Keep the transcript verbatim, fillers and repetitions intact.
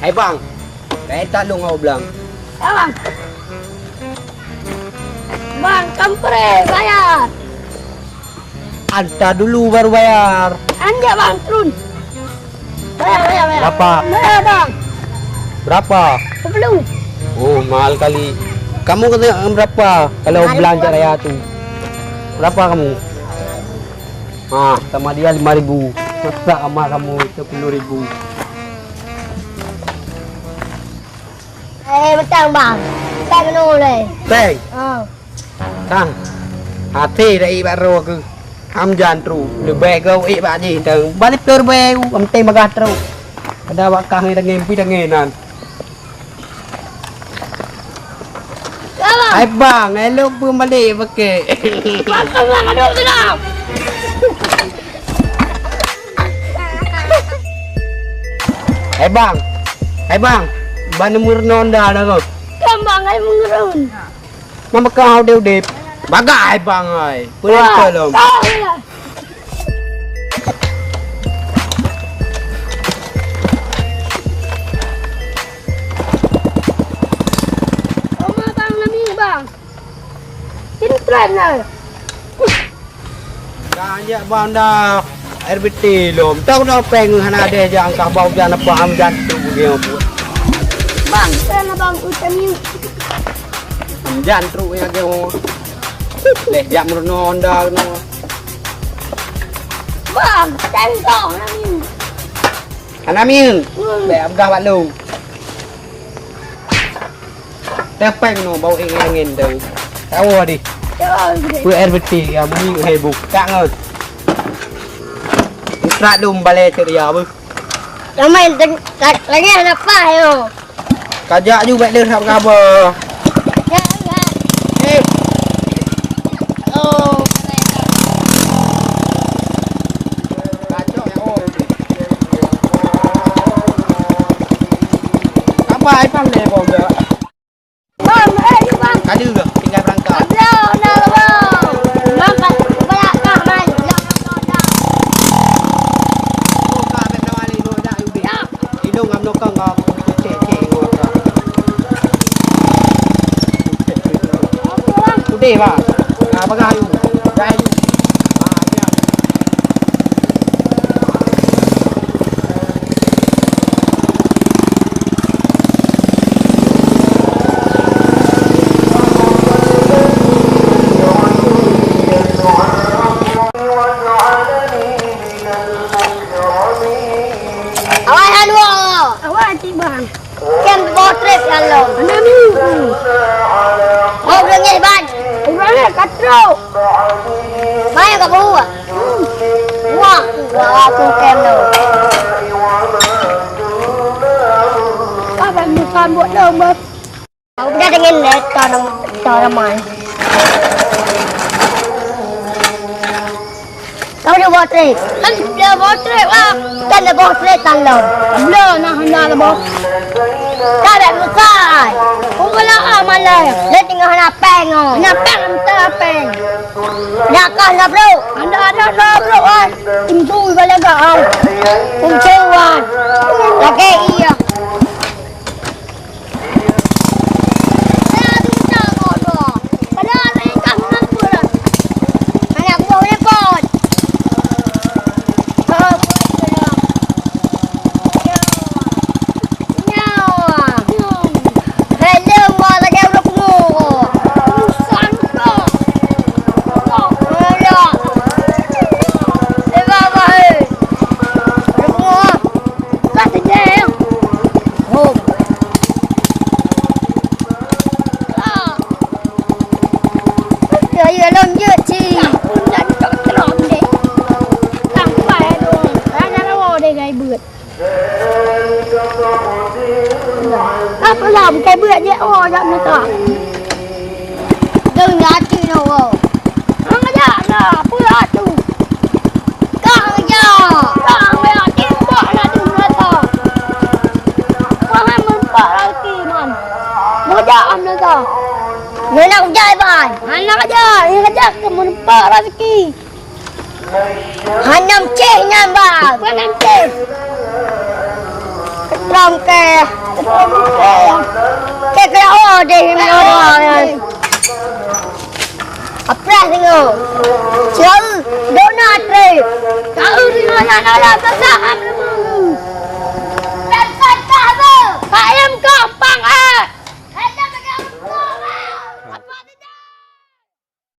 Hai bang, kayèe talông awak blang. Ya, bang. Bang, kampre bayar. Anta dulu baru bayar. Anjak, bang, turun. Bayar, bayar, bayar. Berapa? Bayar, bang. Berapa? Sepuluh. Oh, mahal kali. Kamu kena berapa kalau belanja raya tu? Berapa kamu? Ah, sama dia lima ribu. Masa sama kamu sepuluh ribu? Eh, beutang, bang. Beutang keunoe lé. Pèng? Ha. Kang, até dak ék bak droe keuh. Ham jan trok. Leubèh geuh ék bak jih teuh. Balik peureubèe u, am teng bagah trok. Ada bak kah ngi dangé, pi dangé nan. Ya, bang. Hai bang, elok pun balik pakai. Bang, bang, aduh, sedap. Hai bang. Hai bang. Ban meurunoe dah dah kau. Kan bang, ai meurunoe. Nama kau udép-udép? Bagai bang ai. Peurintah lom. Oma bang nami bang. Sini tuan lah. Dah anjak bang dah R B T lom. Tau dah pèng hana deh jang kah bau jan apa am jan tu dia buat. Bang, sana bang utam yuk. Am jan trok ya ke ho. Leh jak meurunoe Honda keunoe. Bang, tengok nami. Hana mieu. Hmm. Bèk peugah bak lôn. Teuh pèng nyoe bau angén-angén dong. Tahu deh. Peu R B T ya meumiek hai bukak ngon. Usrat lôn balèe ceuria beuh. Ramai teng-, la-, lagèe hana paih nyoe. Kajak ju bèk deuh that kaba. Ya, ya. Eh. Oh. Kacok ya, oh. Apa ai pan le bau dah? Bang, eh, yuk, bang. Ada ke? Tinggal berangkat. Ada, ada, bang. Bang, pa-, pa-, pa-, bang. Buka bèk nama ni, budak, yuk, deh. Ya. Idong ngam nokong ngam cek-cek ngam. Apa, bang? Udeh, bang. Ah, pegang ayu. Pegang ayu. Ah, siap. Awai, Anwar. Awai, cik bang. Kem boh trép nyan lom. Mana ni? Oh, ureueng nyoe ban. Ureueng nyoe ka trok. Mana ka beuh? Wah, wah, tu kem lom. Apa musan buat lom, bos? Udah dengan le, tanam, tanaman. Kamu ada boh trép? Kan ada boh trép lah. Kan ada boh trép tan lom. Bela nah hana ada boh. Ka bèk meusai. Kau kena ah malam. Dia tinggal hana pèng oh. Hana pèng, minta pèng. Dah kah na bro? Ada, ada na bro ai. Pintu balaga ai. Pintu ai. Lagi iya. Ka teude. Hom. Ah. Keu lôn jeuet cit. Nah, pun jan cok trom deh. Sampai dong. Rana rawa deh gai beuet. Apa lah bukai beuet je oh jak meuta. Deungon até nyoe. Hang jak na, peue atu? Kang jak. Kang jak timbak na deungon ata. Kang hai meumpak raki man. Mujak am na ta. Nyoe nak ujak iban. Hana jak, nyoe jak keu meumpak raki. Hana meucéh nyan, bang. Hana meucéh. Lam ke. Ke ke oh deh ni orang. Apres ni. Siapa? Dona tre. Tahu ni mana nak